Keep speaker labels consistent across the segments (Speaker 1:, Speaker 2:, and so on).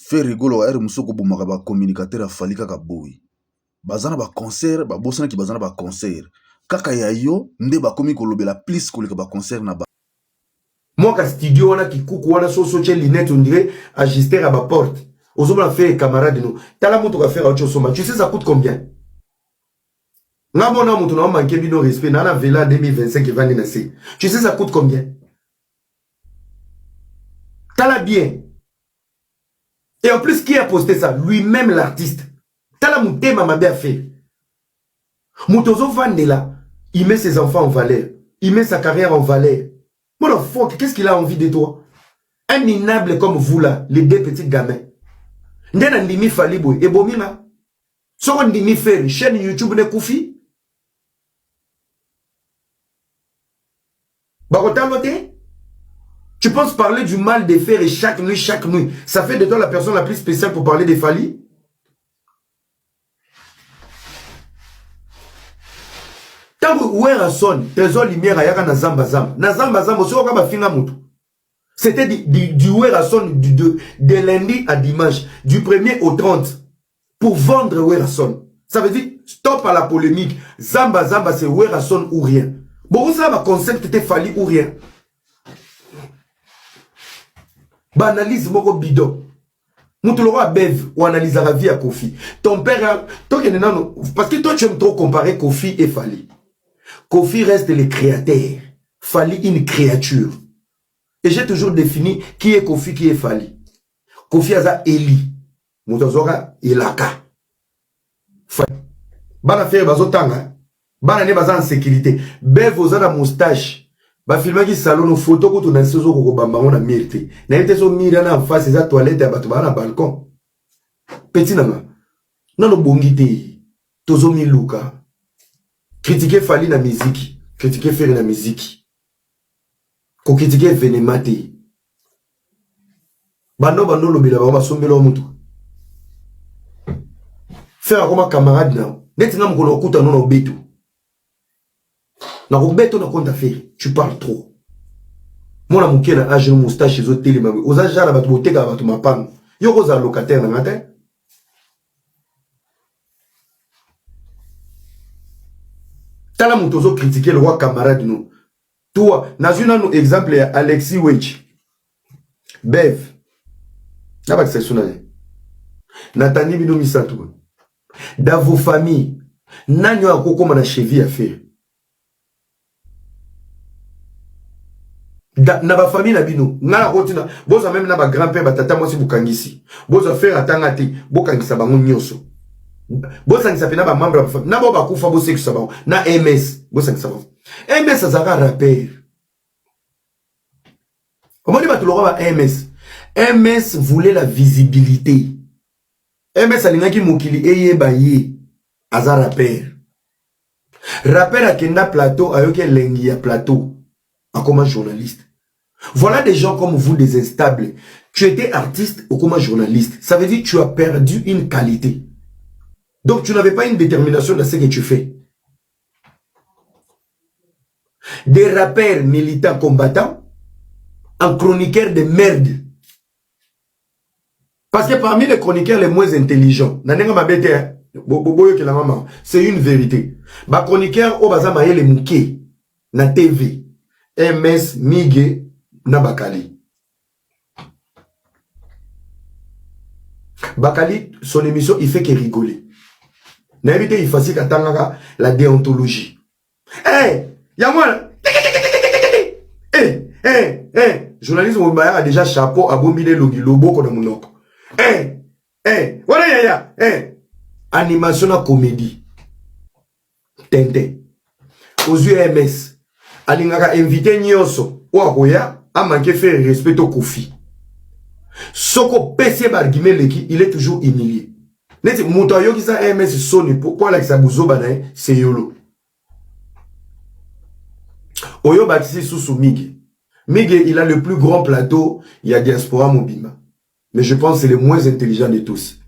Speaker 1: Ferre Gola heure mosusu okobomaka ba communicateur ya Fally kaka boye. Baza na ba concert, babosanaki baza na ba concert. Kaka ya yo nde bakomi kolobela plus koleka ba concert na ba.
Speaker 2: Mwaka studio wana kikuku wana soso otie lunette on dirait ajusteur ya ba porte ozomona Ferre camarade no tala mutuka Ferre auti osomba tu sais ça coûte combien nga mona mutu na manque bino respect na na vela 2025 evandi na se tu sais ça coûte combien tala bien et en plus qui a posté ça lui-même l'artiste tala mutema mabe ya Ferre moto ozovandela il met ses enfants en valeur il met sa carrière en valeur Mother fuck, qu'est-ce qu'il a envie de toi Un minable comme vous là, les deux petits gamins. Nde na ndimi Fally boye, ebomi nga. Soko ndimi Ferre, chaîne YouTube ne kufi. Bakotalo te Tu penses parler du mal de Ferre chaque nuit. Ça fait de toi la personne la plus spéciale pour parler de Fally ntango Werrason Trésor Lumière ayaka na zamba zamba na zamba zamba soki oka bafinga motu c'était du Werrason de lundi à dimanche du 1er au 30 pour vendre Werrason ça veut dire stop à la polémique zamba zamba c'est Werrason ou rien bokosala baconcept te Fally ou rien baanalyse moko bidon mutu lokola Bev oanalysaka vie ya Kofi ton père tokende nano parce que toi tu aimes trop comparer Kofi et Fally Kofi reste le créateur Fally une créature et j'ai toujours défini qui est Kofi qui est Fally Kofi aza Eli moto azwaka elaka bana Ferre bazotanga bana nde baza en sécurité Bev oza na moustache bafilmaki salon photo kutu na nse ozoko kobamba yango na mur te nayebi te so mur wana en face eza toilette ya bato baa na balcon petit nanga nano bongi te tozomiluka critiquer Fally na miziki critiquer Ferre na miziki kocritiquer événement te bando bando olobela bango basombela wa mutuka Ferre akoma camarade na yo neti nga mokolo okuta no na obeto nakobeto na compte ya Ferre tu parles trop mwana moke na age no moustache ezotelema oza genre na bato botekaka bato mapango yo kozala locataire na nga te tala moto ozocritiquer le roi camarade no toi nazwi nanu exemple ya Alexis Wetch Bev nabakisa liso nani natandi bino misato dans vos familles nani oyo akokóma na cheville ya Ferre na bafamille na bino ngai nakotina bozwa même na bagrand père batata mwasi bokangisi bozwa Ferre atanga te bokangisa bango nyonso bosangisa mpe na bamembre ya bafamille na bao bakufa bosekisa bango na ms bosangisa bango ms azalaka rappeur omoni bato lokwa ba ms ms voulait la visibilité ms alingaki mokili eyeba ye aza rappeur rappeur akenda plateau ayoki elengi ya plateau akoma journaliste voilà des gens comme vous des instables tu étais artiste okoma journaliste ça veut dire tu as perdu une qualité donc tu n'avais pas une détermination dans ce que tu fais des rappeurs militants combattants en chroniqueur de merde parce que parmi les chroniqueurs les moins intelligents na ndenge mabe te boyokela mama c'est une vérité bachroniqueur oyo baza mayele moke na tv ms mige na bakali bakali son émission il fait que rigoler nayebi te ifasik atangaka la déontologie hey, yango wana hey, hey, hey. journaliste mobimba ayaka déjà chapeau abombi na elongi loboko na monoko hey, hey. wana yaya hey. animation na comédie tente ozwi ms alingaka invité nyonso oyo akoya amanquer Ferre respect to Kofi soki opesi ye baargument eleki il est toujours humilié neti moto ayokisa ms soni po alakisa buzoba na ye seyolo oyo bakisi susu mige mige il a le plus grand plateau ya diaspora mobimba mais je pense c'est le moins intelligent de tous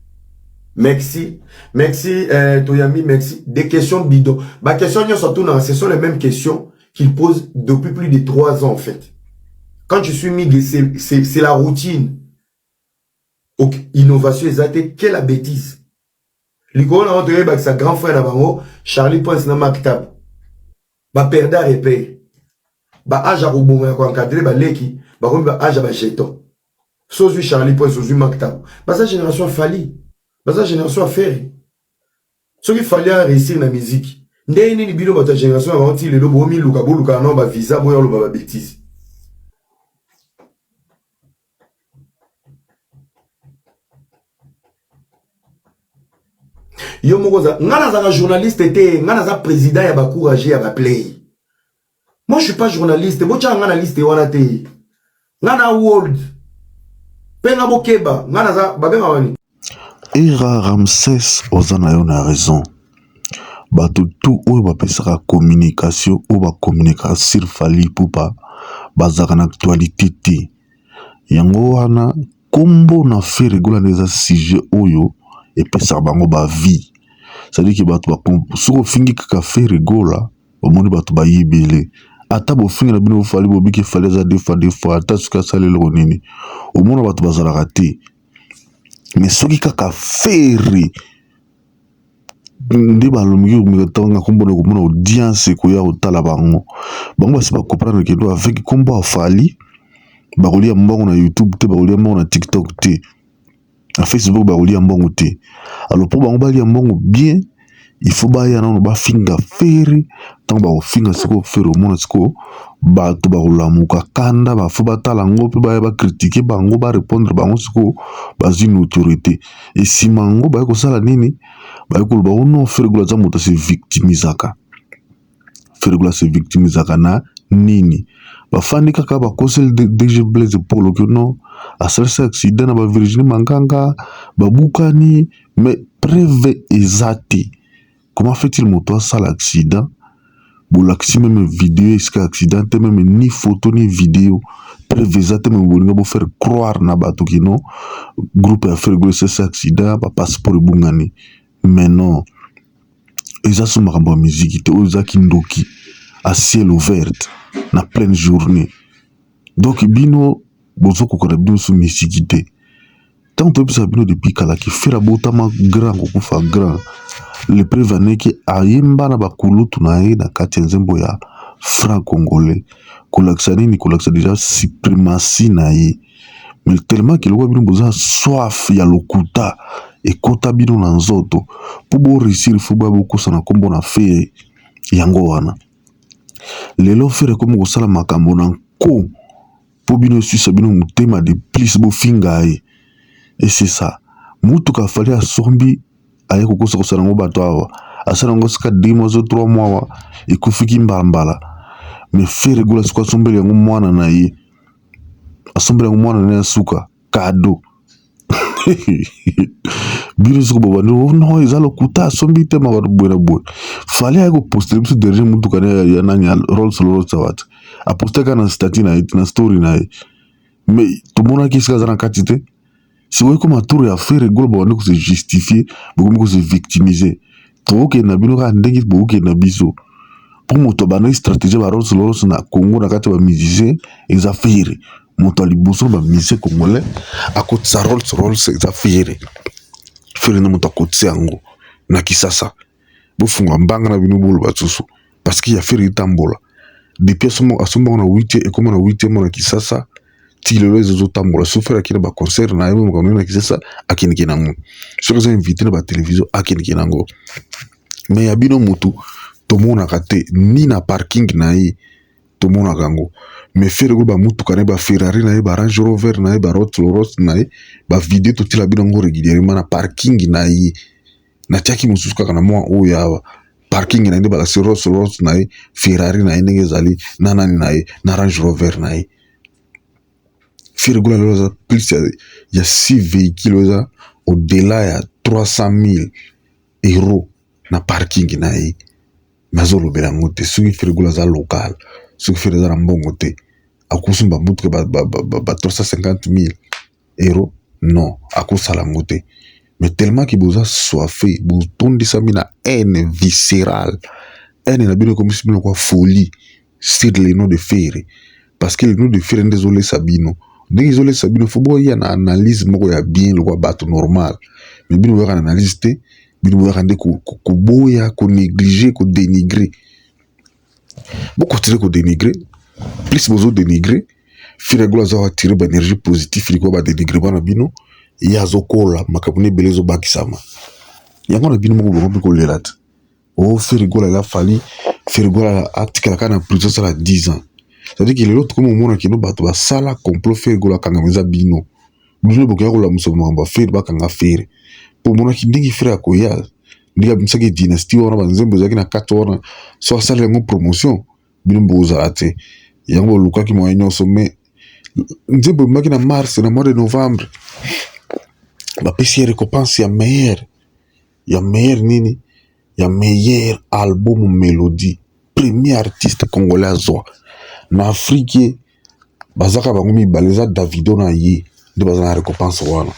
Speaker 2: merci merci toyami merci des questions bidon ba question nyonso atunaka ce sont les mêmes questions qu'il pose depuis plus de 3 ans en fait quand je suis mige c'est la routine. Innovation eza te, que la bêtise. Likolo na bango toyebakisa grand frère na bango Charlie Prince na Marc Tabu. Ba perda repère. Ba age ya kobonga ya koencadre baleki bakomi ba age ya ba jeton. So ozwi Charlie Prince, ozwi Marc Tabu. Baza génération ya Fally. Baza génération ya Ferre. Soki Fally a réussir na musique, ndenge nini bino bato ya génération na bango ti lelo bomiluka bolukaka nao ba visa boya oloba ba bêtise? Yo moko oza, nga nazalaka journaliste te, nga naza président ya ba courage ya ba play. Moi je suis pas journaliste, botyaka nga na liste wana te. Nga na world mpe nga bokeba, nga naza babengaka nini?
Speaker 1: Era Ramses oza na yo na raison. Bato tout oyo bapesaka communication oyo ba communicaka sur Fally Ipupa bazalaka na actualité te. Yango wana kombo na Ferre Gola nde eza sujet oyo epesaka bango ba vie. C'est-à-dire que bato soki ofingi kaka Ferre Gola omoni bato baye ebele. Ata bofingi na bino Fally bobiki Fally aza deux fois deux fois ata soki asali eloko nini omona bato bazalaka te. Mais soki kaka Ferre nde balongi ntango nkombo na komona audience ekoya kotala bango, bango basi ba comprendre que avec nkombo ya Fally bakolia mbongo na YouTube te, bakolia mbongo na TikTok te, na Facebook bakolia mbongo te. Alors mpo bango balia mbongo bien, il faut baya nano bafinga Ferre. Ntango bakofinga sikoyo Ferre, omona sikoyo bato bakolamuka kanda, bafo batala yango mpe baya bakritike bango, barepondre bango sikoyo bazwi notoriété. Esima yango baye kosala nini? Baye koloba o non, Ferre Gola aza moto ase victimisaka. Ferre Gola ase victimisaka na nini? Bafandi kaka bakoseli DG Blaise Polo ke non asalisi accident na ba Virginie Manganga babukani, mais preuve eza te. Comment fait-il moto asala accident? Bolakisi meme video esika accident te, meme ni photo ni video, preuve eza te, meme bolinga bo faire croire na bato ke non groupe ya Ferre Gola esalisi accident, ba passeport ebungani. Mais non, eza so makambo ya miziki te, oyo eza kindoki à ciel ouvert na pleine journée. Donc bino bozokoka na bino so miziki te. Ntango toyebisaka bino depuis kala ke Ferre abotama grand kokufa grand, le preuve aneke ayemba na bakulutu na ye na kati ya nzembo ya franc congolais. Kolakisa nini? Kolakisa deja suprématie na ye. Mais tellement ke lokola bino boza soif ya lokuta ekota bino na nzoto, mpo bo réussir fo boya bokosa na nkombo na Ferre. Yango wana lelo Ferre ekomi kosala makambo na nko mpo bino eswisa bino motema de plus bofinga ye. Et c'est ça, mutuka Fally asombi aye kokosa kosala yango bato awa, asala yango sika 2 mois o 3 mois awa ekufiki mbala. Mais Ferre Gola sikoyo asombeli yango mwana na ye, asombeli yango mwana na ye ya suka cadeau. Bino soki bobandi oh non eza lokuta asombi te makambo boye na boye. Fally aye kopostele biso dernier mutuka na ya nani ya Rolls Royce wata, aposte kaka na statut na ye na story na ye, mais tomonaki esika aza na kati te. Sikoyo ekoma tour ya Ferre Gola, babandi kose justifier, bokomi kose victimiser. Tokokende na bino kaka ndenge bokokende na biso, mpo moto abandaki stratégie ya ba Rolls Royce na Congo na kati ya ba musicien eza Ferre. Moto ya liboso na ba musicien congolais akotisa Rolls Royce eza Ferre. Ferre nde moto akotisa yango na Kisasa. Bofunga mbanga na bino boloba susu parce que ya Ferre etambola depuis asomba na 8 ekoma na 8 na Kisasa ti lelo ezotambola. So Ferre akende ba concert na ye makambo na Kisasa akendeke nango, soki aza invité na ba télévision akendeke nango. Mais ya bino motu tomonaka te ni na parking na ye tomonaka yango. Mais Ferre Gola bamutuka na ye ba Ferrari na ye ba Range Rover na ye ba Rolls Royce na ye ba video totila bino yango régulièrement na parking na ye. Natiaki mosusu kaka na mwa oyo awa parking na ye nde balakisi Rolls Royce na ye Ferrari na ye ndenge ezali na nani na ye na Range Rover na ye. Ferre Gola lelo aza plus ya 6 véhicules eza au-delà ya 300 000 euros na parking na ye. Nazolobela yango te. Soki Ferre Gola aza local, soki Ferre aza na mbongo te, akosomba mutuka ba 350 000 euros non, akosala yango te. Mais tellement ke boza soife, botondisami na haine viscérale, haine na bino ekomisi bino kwa folie sur le nom de Ferre, parce que le nom de Ferre nde ezolesa bino. Ndenge ezolesa bino, fo boya na analyse moko ya bien lokola bato normal. Mais bino boyaka na analyse te, bino boyaka nde koboya, konégliger, kodénigrer. Bocontinuer kodénigrer, plus bozodénigrer, Ferre Gola aza attirer baénergie positif likolo badénigrement na bino. Ye azokola, makambo na ebele ezobakisama. Yango na bino moko bongo mpe kolela te. O Ferre Gola ela Fally, Ferre Gola atikala kaka na prison, asala 10 ans. C'est-à-dire que lelo tokomi omona kino bato basala complot Ferre Gola akangama, eza bino. Bino bokoya kolamusa makambo ya Ferre, bakanga Ferre, mpo omonaki ndenge Ferre akoya, ndenge abimisaki dynastie wana, banzembo ezalaki na kati wana. So asala yango promotion, bino bokozala te. Yango bolukaki moyen nyonso. Mais nzembo ebimaki na mars, na mois de novembre bapesi ye récompense ya meilleur nini, ya meilleur album mélodie. Premier artiste congolais azwa na Afrique. Bazaka bango mibale, eza Davido na ye nde baza na récompense wana.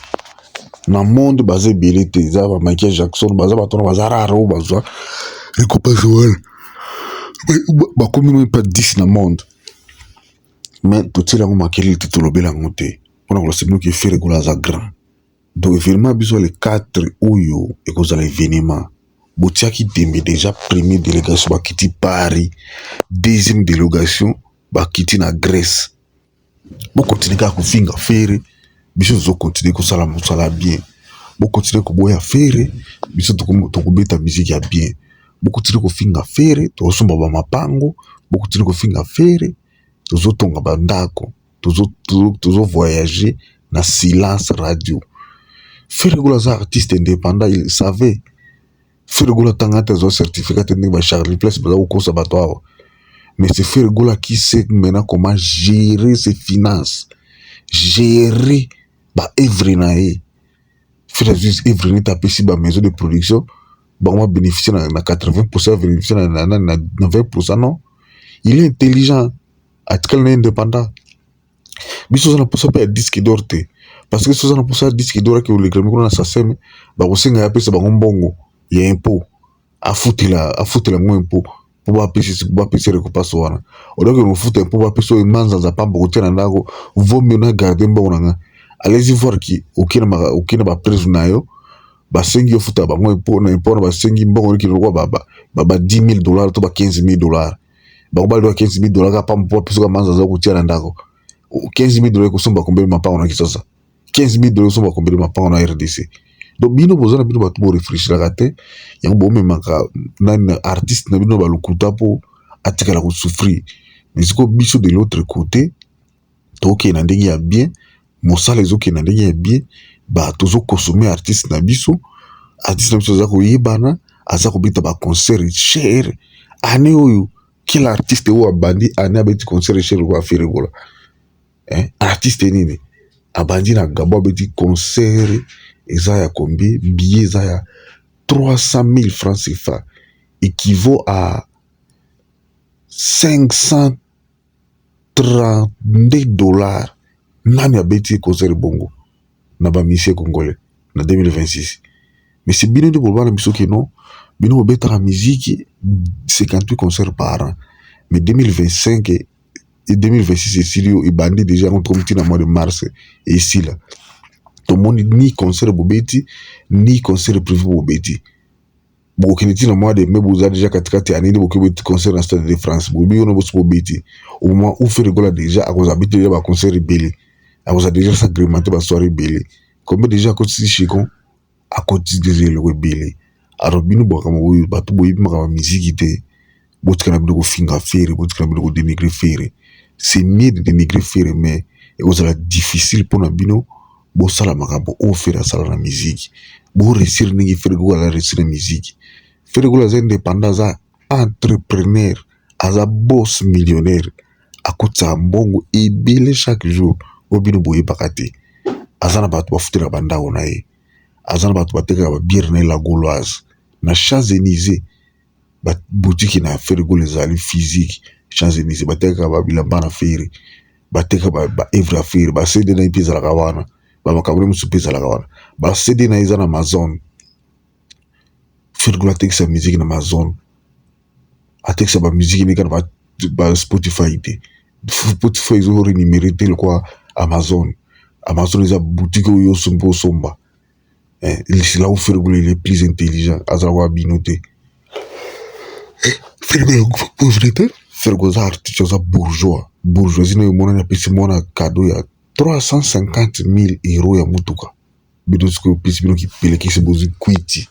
Speaker 1: Na monde baza ebele te, eza ba Michael Jackson, baza bato wana baza rare oyo bazwa récompense wana. Bakomi même pas 10 na monde. Mais totiela yango makelele te, tolobela yango te, mpona kolasa bino ke Ferre Gola aza grand. Donc événement biso le 4 oyo ekozala événement. Botiaki tembe déjà. Première délégation bakiti Paris, deuxième délégation bakiti na Grèce. Bocontinuer kaka kofinga Ferre, biso tozocontinuer kosala mosala bien. Bocontinuer koboya Ferre, biso tokobeta musique ya bien. Bocontinuer kofinga Ferre, tozosomba bamapango. Bocontinuer kofinga Ferre, tozotonga bandako, tozovoyager na silence radio. Ferre Gola aza artiste indépendant, il savait. Ferre Gola ntanga te, azwa certificat te ndenge ba Charlie Place baza kokosa bato awa. Mais c'est Ferre Gola qui sait maintenant comment gérer ses finances, gérer baœuvre na ye. Ferre azwi œuvre neti apesi bamaison de production, bango babénéficie na 80, bénéficie na 20. Non, il est intelligent, atikali na indépendant. Biso oza na mposa mpe ya disque d'or te, parce que so oza na mposa ya disque d'or, ake olekela mikolo na SACEM, bakosenga ye apesa bango mbongo ya impôt, afutela yango impôt mpo bapesi récompense wana. Odoki kofuta impôt, bapesi oyo manzanza pamba kotia na ndako. Vaut mieux na garde mbongo na nga. Allez-y voir ki okei na bapreuve na yo, basengi yo futa bango impôt. Na impôt wana basengi mbongo niki lokwa ba 10 000 $ to ba 15 000 $. Bango baliwa 15 000 dollars kaka pamba mpo bapesi oka manzanza kotia na ndako. 15 000 dollars ekosomba combien mapango na Kinshasa? 15 000 dollars ekosomba combien mapango na RDC? Donc bino boza na bino bato boréfléchiraka te. Yango bomemaka nani, artiste na bino balukuta, mpo atikala kosouffrir. Mais sikoyo biso de l'autre côté tokokende na ndenge ya bien, mosala ezokende na ndenge ya bien. Tozoconsommer artiste na biso. Artiste na biso aza koyebana, aza kobeta baconcert cher. Année oyo, quel artiste oyo abandi année abeti concert cher lokola Ferre Gola, hein? Artiste nini abandi na Gabon, abeti concert eza ya combien? Billet eza ya 300 000 francs CFA, équivaut à 532 dollars. Nani abeti concert bongo na bamusicien congolais na 2026? Mais c'est bino nde boloba na biso ke non, bino bobetaka musique 58 concert par an. Mais 2025 et 2026 esili, oyo ebandi déjà, yango tokomi ntina mois de mars esila, tomoni ni concert bobeti, ni concert privé bobeti. Bokokende ntina mois de mai, boza déjà katikati ya nini, bokoki bobeti concert na Stade de France. Boyebi wana bosi bobeti. Au moment où Ferre Gola déjà akozala beti déjà baconcert ebele, akozala déjà s'agrémenté basoirée ebele. Combien déjà akotisi chicon, akotisi déjà eloko ebele. Alors bino makambo oyo, bato boyebi makambo ya miziki te, botika na bino kofinga Ferre, botika na bino kodénigrer Ferre. C'est mieux de dénigrer Ferre, mais ekozala difficile mpona bino bosala makambo oyo Ferre asala na miziki, boréussir ndenge Ferre Gola réussir na miziki. Ferre Gola aza indépendant, aza entrepreneur, aza boss millionnaire, akotisaka mbongo ebele chaque jour oyo bino boyebaka te. Aza na bato bafutelaka bandako na ye, aza na bato batekaka babière na ye La Gauloise na Champs-Élysées. Baboutique na Ferre Gola ezali physique, Champs-Élysées. Batekaka babilamba na Ferre, bateka baœuvre ya Ferre, baCD na ye mpe ezalaka wana, bamakambo ne mosusu mpe ezalaka wana. BaCD na ye eza na Amazon. Ferre Gola atekisa musique na Amazon, atekisa bamusique ndenge na ba Spotify te. Spotify ezorémunérer te lokola Amazon. Amazon eza boutique oyo osombi osomba. C'est là où Ferre Gola il est plus intelligent. Azalaka bino te. Ferre Gola pauvreté. Ferre Gola aza artiste, aza bourgeois. Bourgeoisie na emonani apesi mwana cadeau ya 350 000 euros ya mutuka. Bino sikoyo opesi bino kipelekisi, bozwi kwiti.